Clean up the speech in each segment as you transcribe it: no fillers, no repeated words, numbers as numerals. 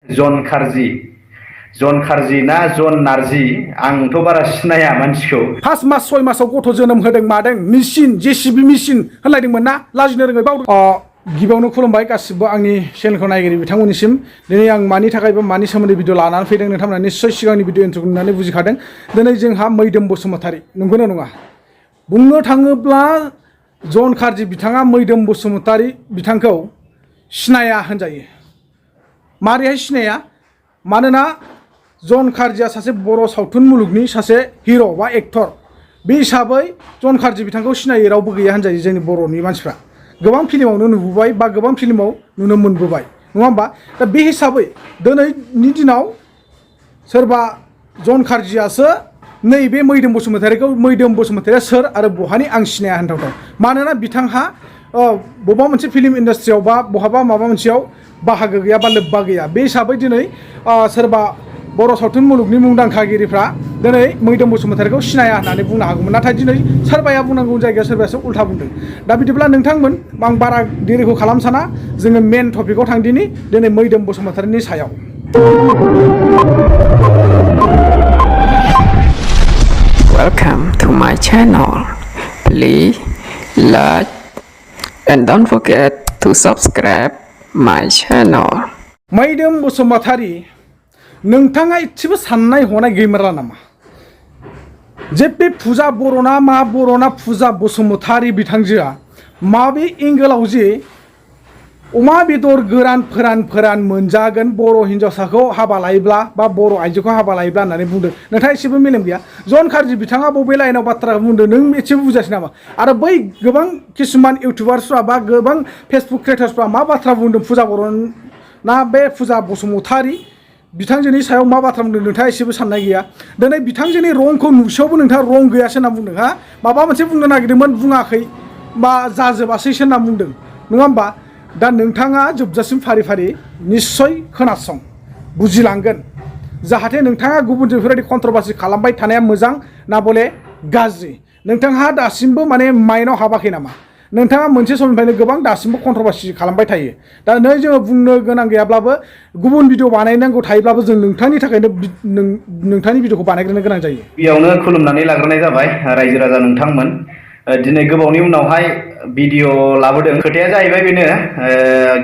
जन खारजि जन खारजि ना जन नारजि आंथ' बारा सिनाया मानसिखौ 5 मास 6 मासाव गथ' जोनोम होदों मादों मेसिन जेसिबि मेसिन होनलायदोंमोन ना लाजिनो रोङै बावदों गिबियावनो खुलुमबाय गासिबो आंनि चेनेलखौ नायगिरि बिथांमोननिसिम दिनै आं मानि थाखाय बा मानि सोमोन्दै भिडिअ लानानै फैदों नोंथांमोना निश्चय सिगांनि भिडिअ इन्ट्र होननानै बुजिखादों दिनै जोंहा मैदोम बसुमतारी नंगौना नङा बुंनो थाङोब्ला जन खारजि बिथाङा मैदोम बसुमतारी बिथांखौ सिनाया होनजायो मारैहाय सिनाया मानोना जन खारजिया सासे बर' सावथुन मुलुगनि सासे हिर' बा एक्टर बे हिसाबै जन खारजि बिथांखौ सिनायै रावबो गैया होनजायो जोंनि बर'नि मानसिफ्रा गोबां फिल्मावनो नुबोबाय बा गोबां फिल्माव नुनो मोनबोबाय नङा होमबा दा बे हिसाबै दिनैनि दिनाव सोरबा जन खारजियासो नैबे मैदोम बसुमतारीया सोर आरो बहानि आं सिनाया होनथावथाव मानोना बिथांहा बबेबा मोनसे फिल्म इन्डास्ट्रियाव बा बहाबा माबा मोनसेयाव बाहागो गैया बा लोब्बा गैया बे हिसाबै दिनै सोरबा बर' सावथुन मुलुगनि मुंदांखागिरिफ्रा दिनै मैदोम बसुमतारीखौ सिनाया होननानै बुंनो हागौमोन नाथाय दिनै सोरबाया बुंनांगौ जायगायाव सोरबायासो उल्था बुंदों दा बिदिब्ला नोंथांमोन आं बारा देरिखौ खालाम साना जोङो मेन टपिकआव थांदिनि दिनै मैदोम बसुमतारीनि सायाव Welcome to my channel. Please like and don't forget to subscribe my channel. मैदोम Basumatary नोंथाङा एसेबो साननाय हनाय गैमारा नामा जे बे फुजा बर'ना मा बर'ना फुजा बसुमतारी बिथांजोआ माबे एंगेलाव जे अमा बेदर गोरान फोरान मोनजागोन बर' हिन्जावसाखौ हाबा लायोब्ला बा बर' आइजोखौ हाबा लायोब्ला होननानै बुंदों नोंथाङा एसेबो मेलेम गैया जन खारजि बिथाङा बबे लाइनाव बाथ्रा बुंदों नों एसेबो बुजासै नामा आरो बै गोबां किसुमान इउटुबार्सफ्रा बा गोबां फेसबुक क्रिएटर्सफ्रा मा बाथ्रा बुंदों फुजा बर'ना बे फुजा बसुमतारी बिथांजोनि सायाव मा बाथ्रा बुंदों नोंथाङा एसेबो साननाय गैया दिनै बिथांजोनि रंखौ नुसेयावबो नोंथाङा रं गैयासो होनना बुंदों हा माबा मोनसे बुंनो नागिरदोंमोन बुङाखै बा जाजोबासैसो होनना बुंदों नङा होमबा दा नोंथाङा जोबजासिम फारि फारि निश्चय खोनासं बुजिलांगोन जाहाथे नोंथाङा गुबुनजों बेफोरबायदि कन्ट्रभार्सि खालामबाय थानाया मोजां ना बले गाज्रि नोंथाङा दासिमबो माने माइन्डआव हाबाखै नामा नोंथाङा मोनसे समनिफ्रायनो गोबां दासिमबो कन्ट्रभार्सि खालामबाय थायो दा नै जोङो बुंनो गोनां गैयाब्लाबो गुबुन भिडिअ बानायनांगौ थायोब्लाबो जों नोंथांनि थाखायनो नोंथांनि भिडिअखौ बानायग्रोनो गोनां जायो बेयावनो खुलुमनानै लाग्रोनाय जाबाय रायजो राजा नोंथांमोन दिनै गोबावनि उनावहाय भिडिअ लाबोदों खोथाया जाहैबाय बेनो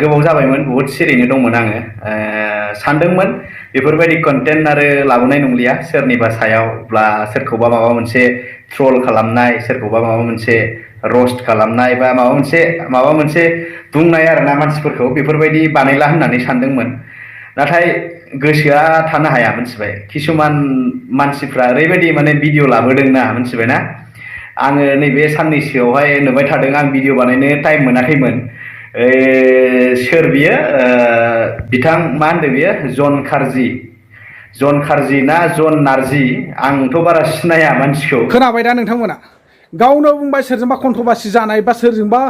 गोबाव जाबायमोन बहुद सिरियैनो दंमोन आङो सानदोंमोन बेफोरबायदि कन्टेन्ट आरो लाबोनाय नंलिया सोरनिबा सायाव बा सोरखौबा माबा मोनसे ट्रल खालामनाय सोरखौबा माबा मोनसे रस्ट खालामनाय बा माबा मोनसे बुंनाय आरोना मानसिफोरखौ बेफोरबायदि बानायला होननानै सानदोंमोन नाथाय गोसोआ थानो हाया मोनथिबाय किसुमान मानसिफ्रा ओरैबायदि माने भिडिअ लाबोदोंना मोनथिबायना आङो नैबे साननैसोआवहाय नुबाय थादों आं भिडिअ बानायनो टाइम मोनाखैमोन सोर बियो बिथां मा होनदों बियो जन खारजि ना जन नारजि आंथ' बारा सिनाया मानसिखौ खोनाबाय दा नोंथांमोना गावनो बुंबाय सोरजोंबा कन्ट्रभार्सि जानाय बा सोरजोंबा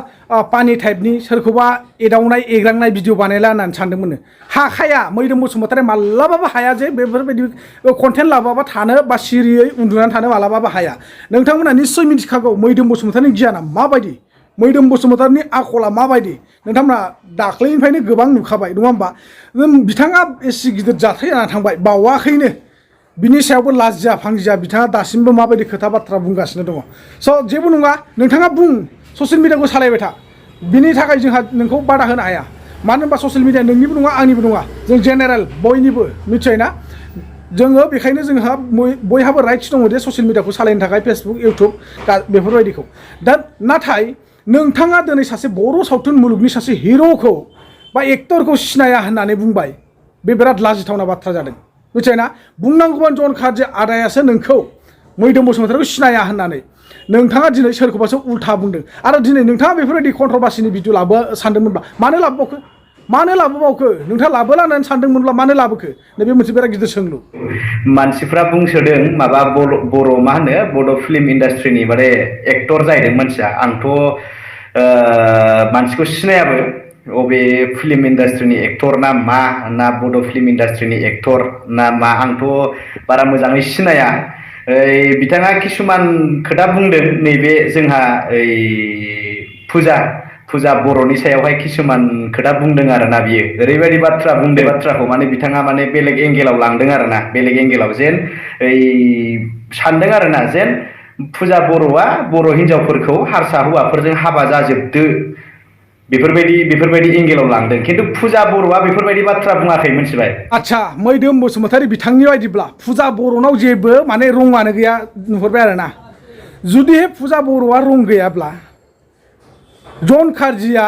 पानि टाइपनि सोरखौबा एदावनाय एग्रांनाय भिडिअ बानायला होननानै सानदोंमोन हाखाया मैदोम बसुमतारी मालाबाबो हाया जे बेफोरबायदि कन्टेन्ट लाबाबा थानो बा सिरियै उन्दुनानै थानो मालाबाबो हाया नोंथांमोना निश्चय मिथिखागौ मैदोम बसुमतारीनि गियाना माबायदि मैदोम बसुमतारीनि आखला माबायदि नोंथांमोना दाख्लैनिफ्रायनो गोबां नुखाबाय नङा होमबा बिथाङा एसे गिदिर जाथाय जाना थांबाय बावाखैनो बिनि सायावबो लाजिया फांजिया बिथाङा दासिमबो माबायदि खोथा बाथ्रा बुंगासिनो दङ स' जेबो नङा नोंथाङा बुं ससियेल मिडियाखौ सालायबाय था बिनि थाखाय जोंहा नोंखौ बादा होनो हाया मानो होनबा ससियेल मिडिया नोंनिबो नङा आंनिबो नङा जों जेनेरेल बयनिबो मिथिबायना जोङो बेखायनो जोंहा बयहाबो राइट्स दङ जे ससियेल मिडियाखौ सालायनो थाखाय फेसबुक इउटुब बेफोरबायदिखौ दा नाथाय नोंथाङा दिनै सासे बर' सावथुन मुलुगनि सासे हिर'खौ बा एक्टरखौ सिनाया होननानै बुंबाय बे बिराद लाजिथावना बाथ्रा जादों मिथिबायना बुंनांगौमोन जन खारजि आदायासो नोंखौ मैदोम बसुमतारीखौ सिनाया होननानै नोंथाङा दिनै सोरखौबासो उल्था बुंदों आरो दिनै नोंथाङा बेफोरबायदि कन्ट्रभार्सिनि भिडिअ सानदोंमोनब्ला मानो लाबोबावखो नोंथाङा लाबोला होननानै सानदोंमोनब्ला मानो लाबोखो नैबे मोनसे बिराद गिदिर सोंलु मानसिफ्रा बुंसोदों माबा बर' मा होनो बड' फिल्म इन्डास्ट्रिनि माने एक्टर जाहैदों मानसिया आंथ' मानसिखौ सिनायाबो अबे फिल्म इन्डास्ट्रिनि एक्टर ना बड' फिल्म इन्डास्ट्रिनि एक्टर ना मा आंथ' बारा मोजाङै सिनाया बिथाङा किसुमान खोथा बुंदों नैबे जोंहा फुजा फुजा बर'नि सायावहाय किसुमान खोथा बुंदों आरोना बियो ओरैबायदि बाथ्रा बुंदों बाथ्राखौ माने बिथाङा माने बेलेग एंगेलाव लांदों आरोना बेलेग एंगेलाव जेन ओइ सानदों आरोना जेन फुजा बर'आ बर' हिनजावफोरखौ हारसा हौवाफोरजों हाबा जाजोबदो बेफोरबायदि एंगेलाव लांदों खिन्थु फुजा बर'आ बेफोरबायदि बाथ्रा बुङाखै मिथिबाय आच्छा मैदोम बसुमतारी बिथांनि बायदिब्ला फुजा बर'नाव जेबो माने रङानो गैया नुहुरबाय आरोना जुदि फुजा बर'आ रं गैयाब्ला जन खारजिया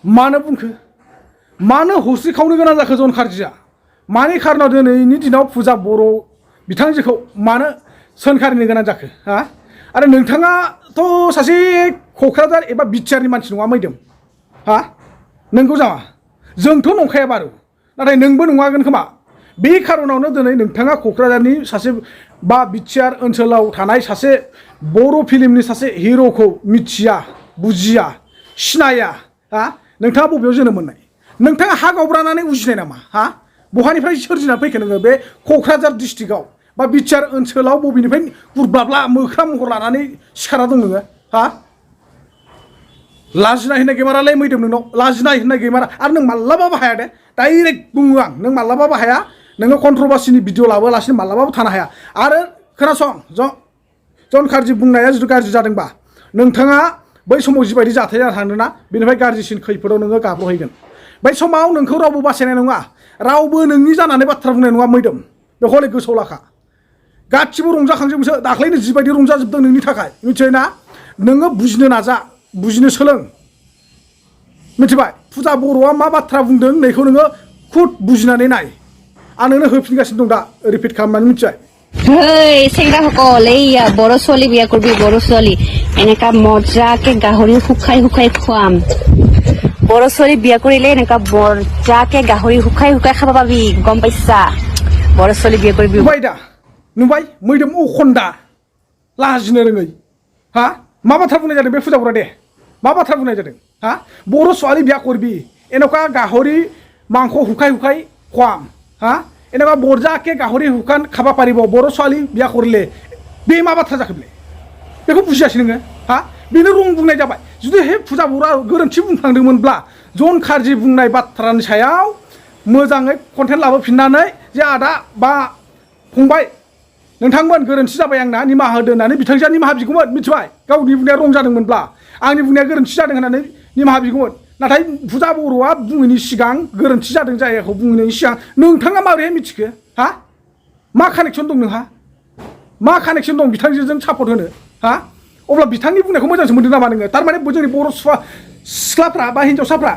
मानो बुंखो मानो हस्रिखावनो गोनां जाखो जन खारजिया मानि खारनाव दिनैनि दिनाव फुजा बर' बिथांजोखौ मानो सोंखारिनो गोनां जाखो हा आरो नोंथाङाथ' सासे क'क्राझार एबा बिटिआरनि मानसि नङा मैदोम हा नोंगौ जामा जोंथ' नंखाया बारु नाथाय नोंबो नङागोन खोमा बे खारनावनो दिनै नोंथाङा क'क्राझारनि सासे बा बिटिआर ओनसोलाव थानाय सासे बर' फिल्मनि सासे हिर'खौ मिथिया बुजिया सिनाया हा नोंथाङा बबेयाव जोनोम मोननाय नोंथाङा हा गावब्रानानै उजिनाय नामा हा बहानिफ्राय सोरजिना फैखो नोङो बे क'क्राझार डिस्ट्रिक्टआव बा बिटिआर ओनसोलाव बबेनिफ्राय गुरब्लाब्ला मोख्रा महर लानानै सिखारा दं नोङो हा लाजिनाय होननाय गैमारालै मैदोम नोंनाव लाजिनाय होननाय गैमारा आरो नों माब्लाबाबो हाया दे डाइरेक्ट बुङो आं नों माब्लाबाबो हाया नोङो कन्ट्रभार्सिनि भिडिअ लाबोलासिनो माब्लाबाबो थानो हाया आरो खोनासं जन खारजि बुंनाया जुदि गाज्रि जादोंबा नोंथाङा बै समाव जिबायदि जाथाय जाना थांदोंना बेनिफ्राय गाज्रिसिन खैफोदाव नोङो गाब्रहैगोन बै समाव नोंखौ रावबो बासायनाय नङा रावबो नोंनि जानानै बाथ्रा बुंनाय नङा मैदोम बेखौ हले गोसोआव लाखा गासिबो रंजाखांजोबसो दाख्लैनो जिबायदि रंजाजोबदों नोंनि थाखाय मिथिबाय ना नोङो बुजिनो नाजा बुजिनो सोलों मिथिबाय फुजा बर'आ मा बाथ्रा बुंदों नैखौ नोङो खुद बुजिनानै नाय आं नोंनो होफिनगासिनो दं दा रिपिट खालामनानै मिथिबाय Hey, सेंग्रा সকল এইয়া বড় ছোৱালী বিয়া করবি বড় ছোৱালী এনেকা মজাকে গাহৰি শুকাই শুকাই খুৱাম বড় ছোৱালী বিয়া কৰিলে এনেকা মজাকে গাহৰি শুকাই শুকাই খাব পাবি গম পাইছা বড় ছোৱালী বিয়া কৰিবি नुबाय दा नुबाय मैदोम अखन्दा लाजिनो रोङै हा मा बाथ्रा बुंनाय जादों बे फुजाफोरा दे मा बाथ्रा बुंनाय जादों हा बर' ছোৱালী বিয়া করবি এনেকা গাহৰি মাংস শুকাই শুকাই খুৱাম हा এনেকা बरजाके गाहरि हुखान खाबा पारिब बर' ছোৱালী बिया करले बे मा बाथ्रा जाखो बेलाय बेखौ बुजियासै नोङो हा बेनो रं बुंनाय जाबाय जुदि हे फुजा बर'आ गोरोन्थि बुंफ्लांदोंमोनब्ला जन खारजि बुंनाय बाथ्रानि सायाव मोजाङै कन्टेन्ट लाबोफिननानै जे आदा बा फंबाय नोंथांमोन गोरोन्थि जाबाय आंना निमाहा होदो होननानै बिथांजोआ निमाहा बिगौमोन मिथिबाय गावनि बुंनाया रं जादोंमोनब्ला आंनि बुंनाया गोरोन्थि जादों होननानै निमाहा बिगौमोन नाथाय फुजा बर'आ बुङैनि सिगां गोरोन्थि जादों जायगाखौ बुङैनि सिगां नोंथाङा माबोरैहाय मिथिखो हा मा कानेक्सन दं नोंहा मा कानेक्सन दं बिथांजोजों सापर्ट होनो हा अब्ला बिथांनि बुंनायखौ मोजांसो मोनदों नामा नोङो थारमाने जोंनि बर' सिख्लाफ्रा बा हिन्जावसाफ्रा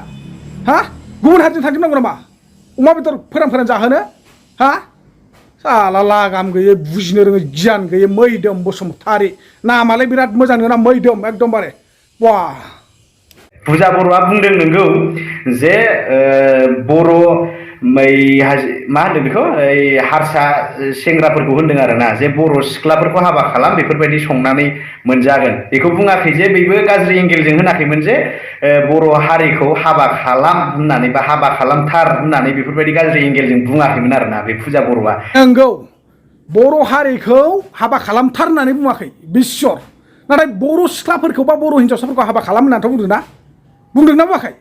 हा गुबुन हारिजों थांजोबनांगौ नामा अमा बेदर फोरान जाहोनो हा साला लागाम गैयै बुजिनो रोङै गियान गैयै मैदोम बसुमतारी नामालाय बिराद मोजां नोंना मैदोम एकदमबारे वाह फुजा बर'आ बुंदों नोंगौ जे बर' मा होनदों बेखौ हारसा सेंग्राफोरखौ होनदों आरोना जे बर' सिख्लाफोरखौ हाबा खालाम बेफोरबायदि संनानै मोनजागोन बेखौ बुङाखै जे बेबो गाज्रि एंगेलजों होनाखैमोन जे बर' हारिखौ हाबा खालाम होननानै बा हाबा खालामथार होननानै बेफोरबायदि गाज्रि एंगेलजों बुङाखैमोन आरोना बे फुजा बर'आ नंगौ बर' हारिखौ हाबा खालामथार होननानै बुङाखै बिस्वर नाथाय बर' सिख्लाफोरखौ बा बर' हिन्जावसाफोरखौ हाबा खालाम होननानैथ' बुंदोंना बुङाखै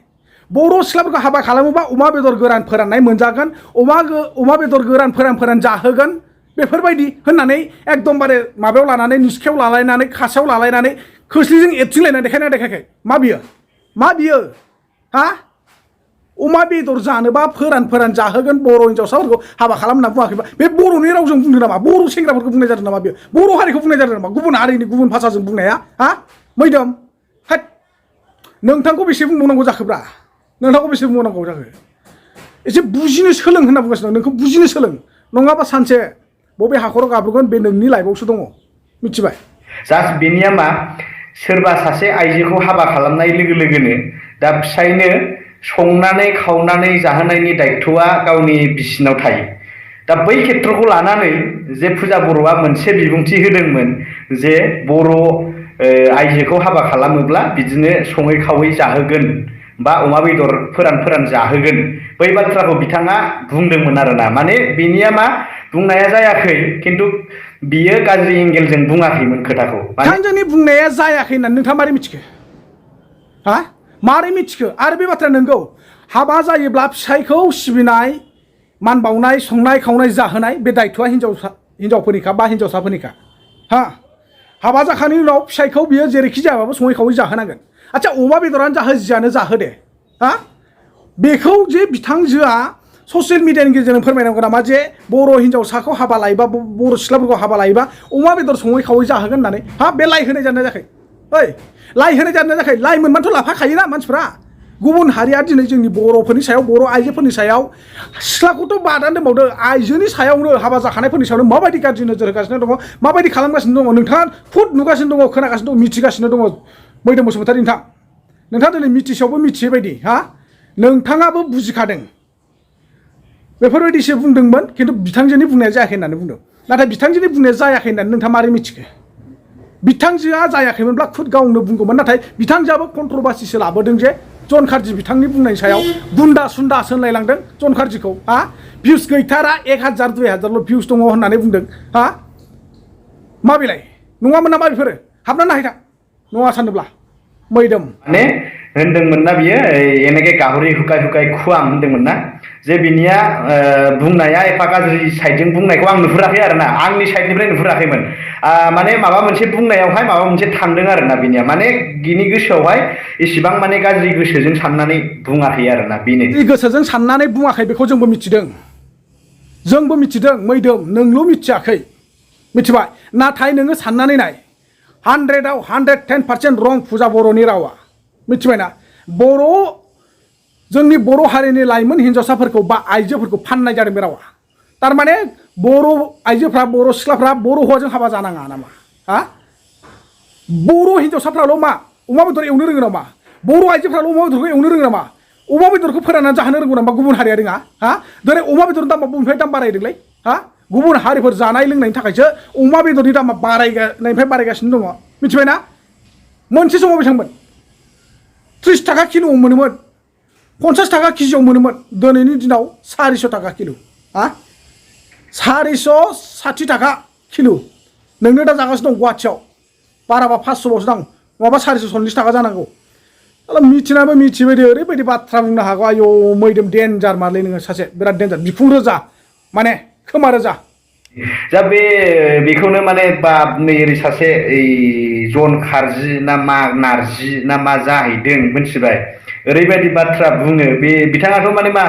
बर' सिख्लाफोरखौ हाबा खालामोबा अमा बेदर गोरान फोराननाय मोनजागोन अमा बेदर गोरान फोरान जाहोगोन बेफोरबायदि होननानै एकदमबारे माबायाव लानानै निस्खायाव लालायनानै खासेयाव लालायनानै खोस्लिजों एरथिंलायनानै देखायना देखायाखै मा बियो हा अमा बेदर जानोबा फोरान जाहोगोन बर' हिन्जावसाफोरखौ हाबा खालाम होनना बुङाखैबा बे बर'नि रावजों बुंदों नामा बर' सेंग्राफोरखौ बुंनाय जादों नामा बेयो बर' हारिखौ बुंनाय जादों नामा गुबुन हारिनि गुबुन भाषाजों बुंनाया हा मैदोम हाट नोंथांखौ बेसे बुंबावनांगौ जाखोब्रा नोंथांखौ बेसे बुंबावनांगौ जाखो एसे बुजिनो सोलों होनना बुंगासिनो नोंखौ बुजिनो सोलों नङाबा सानसे बबे हाखराव गाब्रगोन बे नोंनि लाइफआवसो दङ मिथिबाय जास्ट बेनिया मा सोरबा सासे आइजोखौ हाबा खालामनाय लोगो लोगोनो दा फिसायनो संनानै खावनानै जाहोनायनि दायित्वआ गावनि बिसिनाव थायो दा बै खेत्रखौ लानानै जे फुजा बर'आ मोनसे बिबुंथि होदोंमोन जे बर' आइजोखौ हाबा खालामोब्ला बिदिनो सङै खावै जाहोगोन बा अमा बेदर फोरान जाहोगोन बै बाथ्राखौ बिथाङा बुंदोंमोन आरोना माने बिनिया मा बुंनाया जायाखै खिन्थु बियो गाज्रि एंगेलजों बुङाखैमोन खोथाखौ बिथांजोनि बुंनाया जायाखै होननानै नोंथाङा मारै मिथिखो हा मारै मिथिखो आरो बे बाथ्राया नंगौ हाबा जायोब्ला फिसायखौ सिबिनाय मान बावनाय संनाय खावनाय जाहोनाय बे दायथ'आ हिनजावफोरनिखा बा हिनजावसाफोरनिखा हा हाबा जाखांनायनि उनाव फिसायखौ बियो जेरैखि जायाबाबो सङै खावै जाहोनांगोन आच्ছা अमा बेदरानो जाहो जियानो जाहो दे हा बेखौ जे बिथांजोआ ससियेल मिडियानि गेजेरजों फोरमायनांगौ नामा जे बर' हिनजावसाखौ हाबा लायोबा बर' सिख्लाफोरखौ हाबा लायोबा अमा बेदर सङै खावै जाहोगोन होननानै हा बे लाइ होनाय जानो जायाखै ओइ लाइ होनाय जानो जायाखै लाइ मोनबाथ' लाफाखायोना मानसिफ्रा गुबुन हारिया दिनै जोंनि बर'फोरनि सायाव बर' आइजोफोरनि सायाव सिख्लाखौथ' बादान दोनबावदो आइजोनि सायावनो हाबा जाखानायफोरनि सायावनो माबायदि गाज्रि नोजोर होगासिनो दङ माबायदि खालामगासिनो दङ नोंथाङा खुद नुगासिनो दङ खोनागासिनो दङ मिथिगासिनो दङ मैदोम बसुमतारी नोंथाङा दिनै मिथिसेयावबो मिथियै बायदि हा नोंथाङाबो बुजिखादों बेफोरबायदिसो बुंदोंमोन खिन्थु बिथांजोनि बुंनाया जायाखै होननानै बुंदों नाथाय बिथांजोनि बुंनाया जायाखै होननानै नोंथाङा मारै मिथिखो बिथांजोआ जायाखैमोनब्ला खुद गावनो बुंगौमोन नाथाय बिथांजोआबो कन्ट्रभार्सिसो लाबोदों जे जन खारजि बिथांनि बुंनायनि सायाव गुन्दा सुन्दा सोनलायलांदों जन खारजिखौ हा भिउस गैथारा 1000 2000ल' भिउस दङ होननानै बुंदों हा मा बेलाय नङामोन नामा बेफोरो हाबना नायहैथां नङा सानोब्ला मैदोम माने होनदोंमोन ना बियो এনেকে गाहरि हुकाय हुकाय खुवाम होनदोंमोन ना जे बिनिया बुंनाया एफा गाज्रि साइडजों बुंनायखौ आं नुहुराखै आरोना आंनि साइडनिफ्राय नुहुराखैमोन माने माबा मोनसे बुंनायावहाय माबा मोनसे थांदों आरोना बिनिया माने बिनि गोसोआवहाय इसिबां माने गाज्रि गोसोजों साननानै बुङाखै आरोना बेनो गोसोजों साननानै बुङाखै बेखौ जोंबो मिथिदों मैदोम नोंल' मिथियाखै मिथिबाय नाथाय नोङो साननानै नाय 100आव 110% रं फुजा बर'नि रावा मिथिबायना जोंनि बर' हारिनि लाइमोन हिन्जावसाफोरखौ बा आइजोफोरखौ फाननाय जादों बे रावा थारमाने बर' आइजोफ्रा बर' सिख्लाफ्रा बर' हौवाजों हाबा जानाङा नामा हा बर' हिन्जावसाफ्राल' मा अमा बेदर एवनो रोङो नामा बर' आइजोफ्राल' अमा बेदरखौ एवनो रोङो नामा अमा बेदरखौ फोराननानै जाहोनो रोंगौ नामा गुबुन हारिया रोङा हा दिनै अमा बेदरनि दामा बबेनिफ्राय दाम बारायदोंलै हा गुबुन हारिफोर जानाय लोंनायनि थाखायसो अमा बेदरनि दामा बारायनायनिफ्राय बारायगासिनो दङ मिथिबायना मोनसे समाव बेसेबांमोन 30 थाखा किल'आव मोनोमोन 50 थाखा केजियाव मोनोमोन दिनैनि दिनाव 400 थाखा किल' हा 460 थाखा किल' नोंनो दा जागासिनो दं गुवाहाटियाव बाराबा 500 दां नङाबा 440 थाखा जानांगौ मिथिनाबो मिथिबायदि ओरैबायदि बाथ्रा बुंनो हागौ आयौ मैदोम डेन्जार मारलै नोङो सासे बिराद डेन्जार बिखुं रोजा माने खोमा रोजा दा बेखौनो माने बा नै ओरै सासे जन खारजि ना मा नारजि ना मा जाहैदों मिथिबाय ओरैबायदि बाथ्रा बुङो बे बिथाङाथ' माने मा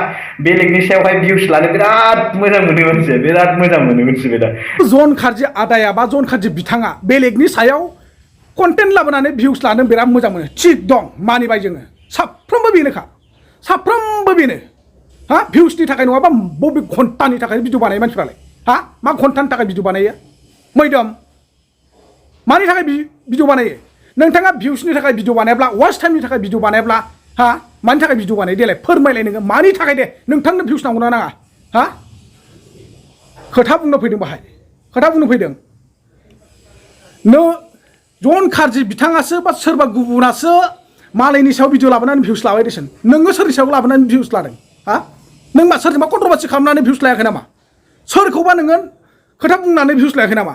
बेलेगनि सायावहाय भिउस लानो बिराद मोजां मोनो मोनसे बिराद मोजां मोनो मिथिबाय दा जन खारजि आदाया बा जन खारजि बिथाङा बेलेगनि सायाव कन्टेन्ट लाबोनानै भिउस लानो बिराद मोजां मोनो थिग दं मानिबाय जोङो साफ्रोमबो बेनोखा साफ्रोमबो बेनो हा भिउसनि थाखाय नङाबा बबे घन्टानि थाखाय भिडिअ बानायो मानसिफ्रालाय हा मा घन्टानि थाखाय भिडिअ बानायो मैदोम मानि थाखाय भिडिअ बानायो नोंथाङा भिउसनि थाखाय भिडिअ बानायब्ला वाच टाइमनि थाखाय भिडिअ बानायब्ला हा मानि थाखाय भिडिअ बानायो देलाय फोरमायलाय नोङो मानि थाखाय दे नोंथांनो भिउस नांगौ ना नाङा हा खोथा बुंनो फैदों जन खारजि बिथाङासो बा सोरबा गुबुनासो मालायनि सायाव भिडिअ लाबोनानै भिउस लाबाय देसन नोङो सोरनि सायाव लाबोनानै भिउस लादों हा नों मा सोरजोंबा कन्ट्रभार्सि खालामनानै भिउस लायाखै नामा सोरखौबा नोङो खोथा बुंनानै भिउस लायाखै नामा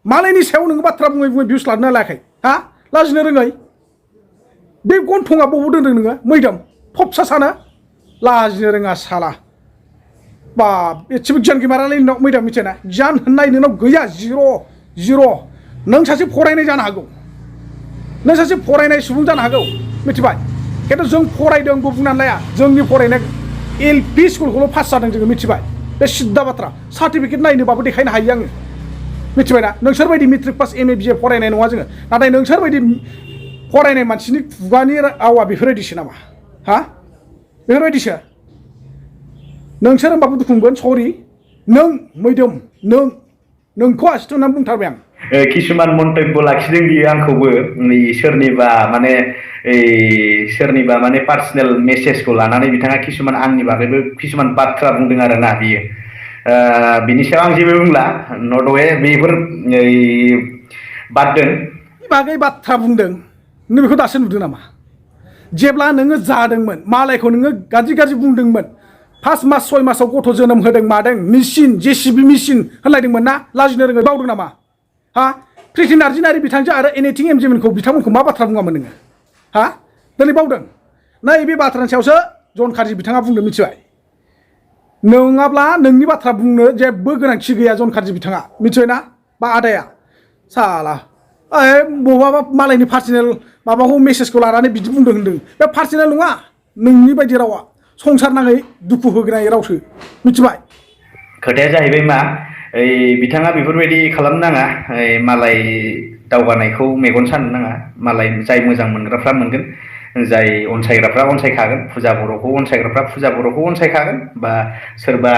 मालायनि सायाव नोङो बाथ्रा बुङै भिउस लादोंना लायाखै हा लाजिनो रोङै बे गन्थङा बबाव दोनदों नोङो मैदोम थबसा सानो लाजिनो रोङा साला बा एसेबो गियान गैमारालै नोंनाव मैदोम मिथिना गियान होननाय नोंनाव गैया जिर' नों सासे फरायनाय जानो हागौ नों सासे फरायनाय सुबुं जानो हागौ मिथिबाय खिन्थु जों फरायदोंबो बुंनानै लाया जोंनि फरायनाय LP स्कुलखौल' पास जादों जोङो मिथिबाय बे सिद्दा बाथ्रा सार्टिफिकेट नायनोबाबो देखायनो हायो आङो मिथिबायना नोंसोरबायदि मेट्रिक पास MA BA फरायनाय नङा जोङो नाथाय नोंसोरबायदि फरायनाय मानसिनि खुगानि रावा बेफोरबायदिसो नामा हा बेफोरबायदिसो नोंसोर होनबाबो दुखु मोनगोन सरि नों मैदोम नोंखौ आसिथ' होननानै बुंथारबाय आं किसुमान मन्तब्य लाखिदों बियो आंखौबो सोरनिबा माने पार्सनेल मेसेजखौ लानानै बिथाङा किसुमान आंनि बागैबो किसुमान बाथ्रा बुंदों आरोना बियो बिनि सायाव आं जेबो बुंला नटवे बेफोर बाद दोन बागै बाथ्रा बुंदों नों बेखौ दासो नुदों नामा जेब्ला नोङो जादोंमोन मालायखौ नोङो गाज्रि बुंदोंमोन 5 मास 6 मासाव गथ' जोनोम होदों मादों मेसिन JCB मेसिन होनलायदोंमोन ना लाजिनो रोङै बावदों नामा हा प्रिति नार्जिनारि बिथांजो आरो एनिथिं एमजिमोनखौ बिथांमोनखौ मा बाथ्रा बुङामोन नोङो हा दिनै बावदों नैबे बाथ्रानि सायावसो जन खारजि बिथाङा बुंदों मिथिबाय नङाब्ला नोंनि बाथ्रा बुंनो जेबो गोनांथि गैया जन खारजि बिथाङा मिथिबाय ना बा आदाया साला बबावबा मालायनि पार्सनेल माबाखौ मेसेजखौ लानानै बिदि बुंदों होनदों बे पार्सनेल नङा नोंनि बायदि रावा संसार नाङै दुखु होग्राय रावसो मिथिबाय खोथाया जाहैबाय मा बिथाङा बेफोरबायदि खालामनो नाङा मालाय दावगानायखौ मेगन सानो नाङा मालाय जाय मोजां मोनग्राफ्रा मोनगोन जाय अनसायग्राफ्रा अनसायखागोन फुजा बर'खौ अनसायग्राफ्रा फुजा बर'खौ अनसायखागोन बा सोरबा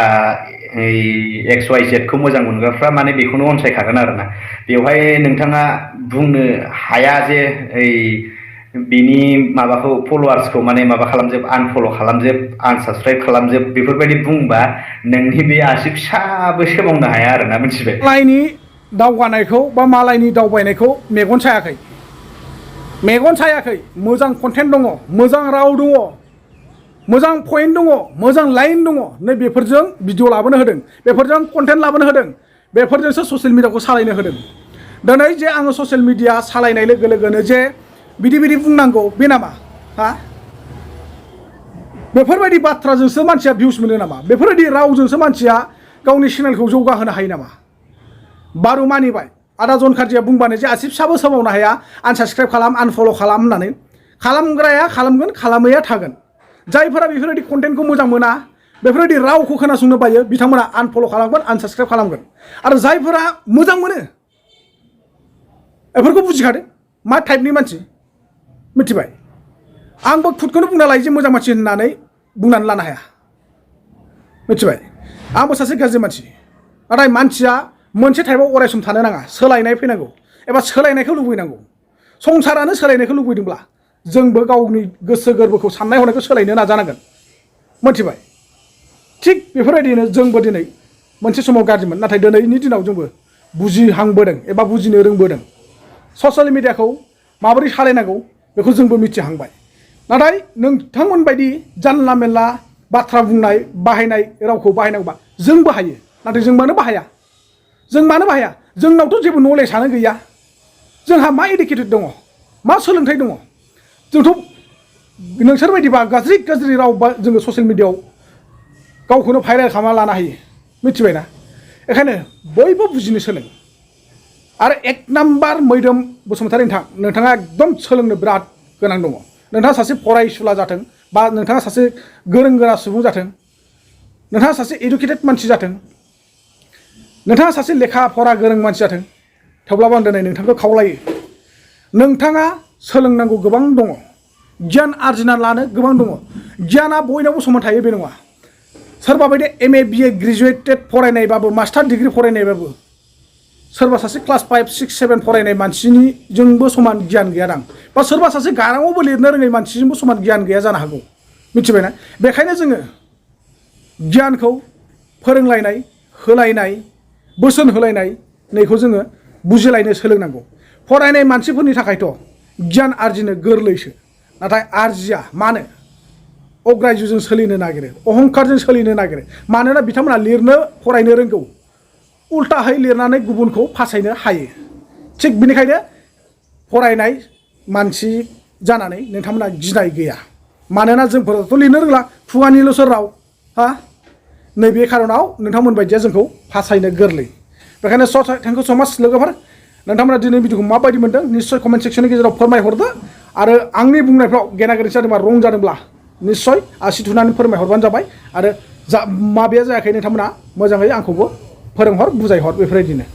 एक्स वाइ जेडखौ मोजां मोनग्राफ्रा माने बेखौनो अनसायखागोन आरोना बेवहाय नोंथाङा बुंनो हाया जे बिनि माबाखौ फल'वार्सखौ माने माबा खालामजोब आनफल' खालामजोब आनसाबस्क्राइब खालामजोब बेफोरबायदि बुंबा नोंनि बे आसि फिसाबो सोमावनो हाया आरोना मिथिबाय मालायनि दावगानायखौ बा मालायनि दावबायनायखौ मेगन सायाखै मोजां कन्टेन्ट दङ मोजां राव दङ मोजां पइन्ट दङ मोजां लाइन दङ नै बेफोरजों भिडिअ लाबोनो होदों बेफोरजों कन्टेन्ट लाबोनो होदों बेफोरजोंसो ससियेल मिडियाखौ सालायनो होदों दिनै जे आङो ससियेल मिडिया सालायनाय लोगो लोगोनो जे बिदि बुंनांगौ बे नामा हा बेफोरबायदि बाथ्राजोंसो मानसिया भिउस मोनो नामा बेफोरबायदि रावजोंसो मानसिया गावनि चेनेलखौ जौगाहोनो हायो नामा बारु मानिबाय आदा जन खारजिया बुंबानो जे आसि फिसाबो सोमावनो हाया आनसाबस्क्राइब खालाम आनफल' खालाम होननानै खालामग्राया खालामगोन खालामैया थागोन जायफोरा बेफोरबायदि कन्टेन्टखौ मोजां मोना बेफोरबायदि रावखौ खोनासंनो बायो बिथांमोना आनफल' खालामगोन आनसाबस्क्राइब खालामगोन आरो जायफोरा मोजां मोनो बेफोरखौ बुजिखादों मा टाइपनि मानसि मिथिबाय आंबो खुदखौनो बुंना लायो जे मोजां मानसि होननानै बुंनानै लानो हाया मिथिबाय आंबो सासे गाज्रि मानसि नाथाय मानसिया मोनसे टाइपआव अराय सम थानो नाङा सोलायनाय फैनांगौ एबा सोलायनायखौ लुबैनांगौ संसारानो सोलायनायखौ लुबैदोंब्ला जोंबो गावनि गोसो गोरबोखौ साननाय हनायखौ सोलायनो नाजानांगोन मिथिबाय थिग बेफोरबायदिनो जोंबो दिनै मोनसे समाव गाज्रिमोन नाथाय दिनैनि दिनाव जोंबो बुजिहांबोदों एबा बुजिनो रोंबोदों ससियेल मिडियाखौ माबोरै सालायनांगौ बेखौ जोंबो मिथिहांबाय नाथाय नोंथांमोन बायदि जानला मेनला बाथ्रा बुंनाय बाहायनाय रावखौ बाहायनांगौबा जोंबो हायो नाथाय जों मानो बाहाया जोंनावथ' जेबो नलेजआनो गैया जोंहा मा इडुकेटेड दङ मा सोलोंथाइ दङ जोंथ' नोंसोरबायदिबा गाज्रि राव जोङो ससियेल मिडियाआव गावखौनो भाइरेल खालामना लानो हायो मिथिबायना बेखायनो बयबो बुजिनो सोलों आरो एक नाम्बार मैदोम बसुमतारी नोंथाङा एकदम सोलोंनो बिराद गोनां दङ नोंथाङा सासे फरायसुला जाथों बा नोंथाङा सासे गोरों गोरा सुबुं जाथों नोंथाङा सासे इडुकेटेड मानसि जाथों नोंथाङा सासे लेखा फरा गोरों मानसि जाथों थेवब्लाबो आं दिनै नोंथांखौ खावलायो नोंथाङा सोलोंनांगौ गोबां दङ गियान आरजिना लानो गोबां दङ गियाना बयनावबो समान थायो बे नङा सोरबा बायदि MA BA ग्रेजुवेटेड फरायनायबाबो मास्टार डिग्री फरायनायबाबो सोरबा सासे क्लास 5 6 7 फरायनाय मानसिनिजोंबो समान गियान गैया दां बा सोरबा सासे गाराङावबो लिरनो रोङै मानसिजोंबो समान गियान गैया जानो हागौ मिथिबायना बेखायनो जोङो गियानखौ फोरोंलायनाय होलायनाय बोसोन होलायनाय नैखौ जोङो बुजिलायनो सोलोंनांगौ फरायनाय मानसिफोरनि थाखायथ' गियान आरजिनो गोरलैसो नाथाय आरजिया मानो अग्रायजुजों सोलिनो नागिरो अहंकारजों सोलिनो नागिरो मानोना बिथांमोना लिरनो फरायनो रोंगौ उल्टाहै लिरनानै गुबुनखौ फासायनो हायो थिग बेनिखायनो फरायनाय मानसि जानानै नोंथांमोना गिनाय गैया मानोना जोंफोरथ' लिरनो रोंला खुगानिल'सो राव हा नैबे खारनाव नोंथांमोन बायदिया जोंखौ फासायनो गोरलै बेखायनो थेंक इउ स' माच लोगोफोर नोंथांमोना दिनै भिडिअखौ माबायदि मोनदों निस्सय कमेन्ट सेक्सननि गेजेराव फोरमायहरदो आरो आंनि बुंनायफ्राव गेना गोरोन्थि जादोंबा रं जादोंब्ला निस्सय आसि थुनानै फोरमायहरबानो जाबाय आरो माबेया जायाखै नोंथांमोना मोजाङै आंखौबो फोरोंहर बुजायहर बेफोरबायदिनो